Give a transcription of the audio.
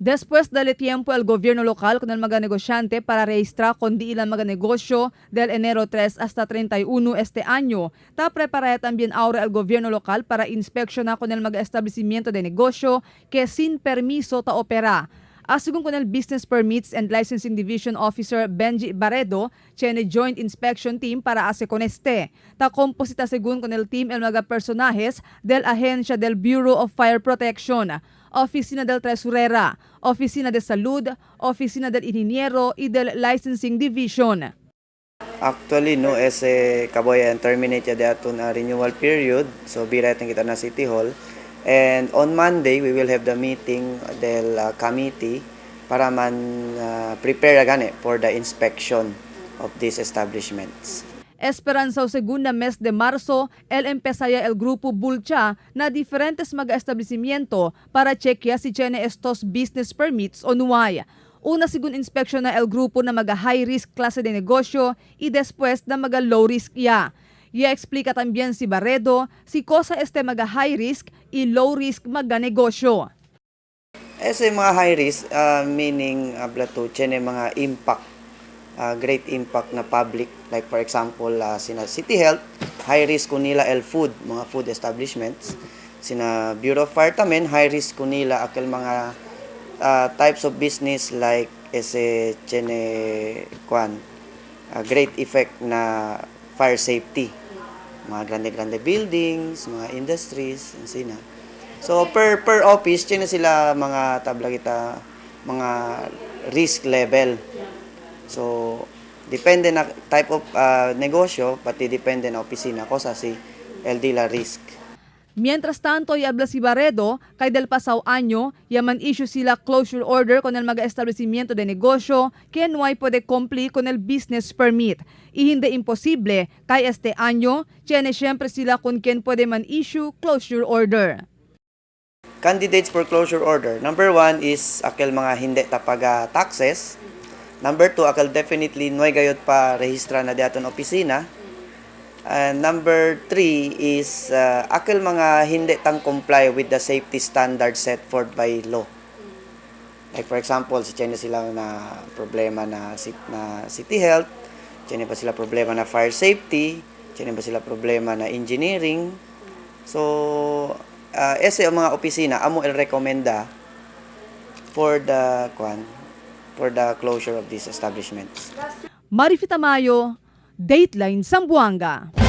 Después del tiempo, el gobierno local con el mga negociante para registrar con di ilang mga negosyo del enero 3 hasta 31 este año. Ta prepara también ahora el gobierno local para inspeccionar con el mga establecimiento de negocio que sin permiso ta opera. Asegun con el Business Permits and Licensing Division Officer Benji Barredo, tiene Joint Inspection Team para hace con este. Ta composita según con el team el mga personajes del Agencia del Bureau of Fire Protection, Oficina del Tesorera, Oficina de Salud, Oficina del Ingeniero y del Licensing Division. Actually, no, ese kaboyan terminate ya de aton na renewal period. So, bira kita na City Hall. And on Monday, we will have the meeting del committee para man prepare gani for the inspection of these establishments. Esperanza o segunda mes de marzo, el empezaya el grupo Bulcha na diferentes mga establecimiento para chequear si tiene estos business permits o nuay. Una según inspección na el grupo na mga high risk clase de negosyo y después na mga low risk ya. Ya explica también si Barredo si cosa este mga high risk y low risk mga negosyo. Ese mga high risk, meaning blato, tiene mga impact, great impact na public. Like for example, sina City Health, high risk kunila el food, mga food establishments. Sina Bureau of Fire tamen, high risk kunila akel mga types of business like ese tiene kwan, great effect na fire safety. Mga grande-grande buildings, mga industries, and sina. So per office tiene sila mga tabla kita mga risk level. So depende na type of negosyo pati depende na opisina ko sa si LD la risk. Mientras tanto, y habla si Barredo, kay del pasado año, yaman issue sila closure order con el mga establecimiento de negosyo que no hay puede cumplir con el business permit. Y hindi imposible, kay este año, tiene siempre sila con quien puede man issue closure order. Candidates for closure order. Number one is akel mga hindi tapaga taxes. Number two, akel definitely noy gayot pa rehistra na diaton opisina. And number three is akel mga hindi tang comply with the safety standards set forth by law. Like for example, si China sila na problema na, na city health, China ba sila problema na fire safety, China ba sila problema na engineering. So, ese ang mga opisina amo el rekomenda for the kwan, for the closure of these establishments. Marifi Tamayo, Dateline Zamboanga.